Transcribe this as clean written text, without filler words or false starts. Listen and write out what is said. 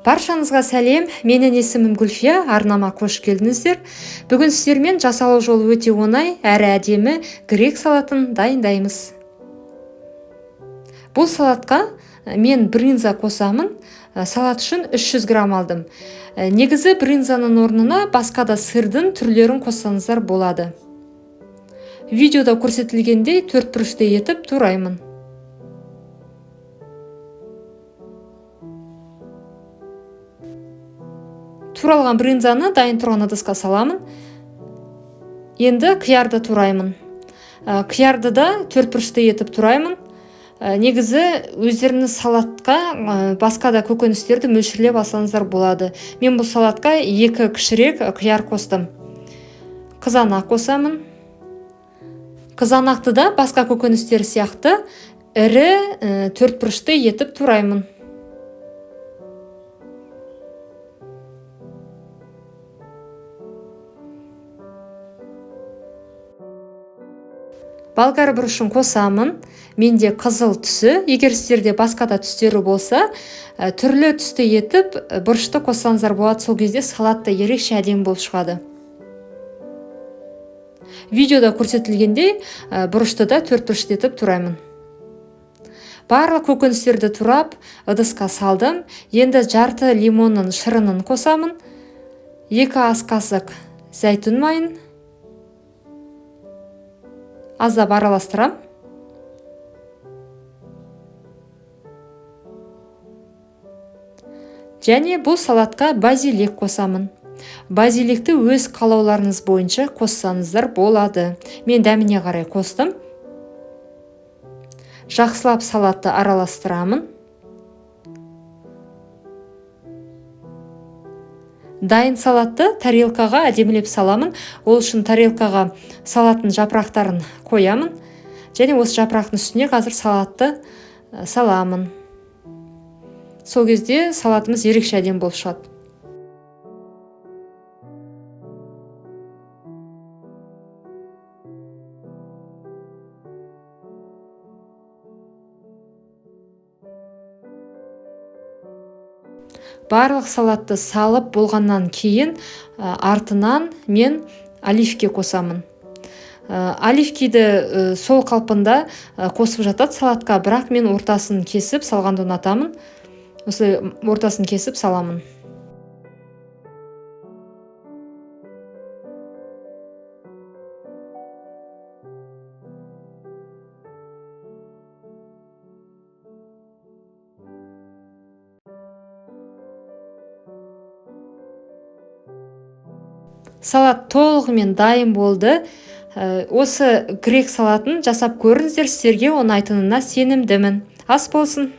Баршаңызға сәлем, менің есімім Гүлфия, арнама қош келдіңіздер. Бүгін сіздермен жасалу жолы өте оңай, әрі әдемі грек салатын дайындаймыз. Бұл салатқа мен брынза қосамын. Салат үшін 300 грамм алдым. Негізі брынзаның орнына басқа да сырдың түрлерін қоссаңыздар болады. Видеода көрсетілгендей төрт бұрышты етіп тураймын. Туралған брынзаны дайын тұрған ыдысқа саламын. Енді қиярды тураймын. Қиярды да төрт бұрышты етіп тураймын. Негізі өздеріңіз салатқа басқа да көкөністерді мөлшерлеп алсаңыздар болады. Мен бұл салатқа 2 кішірек қияр қостым. Қызанақ қосамын. Қызанақты да басқа көкөністер сияқты ірі төрт бұрышты етіп тураймын. Болгар бұрышын қосамын. Менде қызыл түсі, егер сіздерде басқа да түстері болса, түрлі түсті етіп бұрышты қоссаңыздар болады. Сол кезде салат та ерекше әдемі болып шығады. Видеода көрсетілгендей, бұрышты да төрт бұрышты етіп тураймын. Барлық көкөністерді турап, ыдысқа салдым. Енді жарты лимонның шырынын қосамын. 2 ас қасық зәйтүн майын. Аздап араластырам. Және бұл салатқа базилик қосамын. Базиликті өз қалауларыңыз бойынша қоссаңыздар болады. Мен дәміне қарай қостым. Жақсылап салатты араластырамын. Дайын салатты тарелкаға әдемілеп саламын. Ол үшін тарелкаға салаттың жапырақтарын қоямын. Және осы жапырақтың үстіне қазір салатты саламын. Сол кезде салатымыз ерекше әдемі болып шығады. Барлық салатты салып болғаннан кейін, артынан мен оливки қосамын. Оливкиді сол қалпында қосып жатады салатқа, бірақ мен ортасын кесіп салғанды ұнатамын. Осылай ортасын кесіп саламын. Салат толығымен дайын болды. Осы грек салатын жасап көріңіздер, сіздерге ұнайтынына сенімдімін. Ас болсын.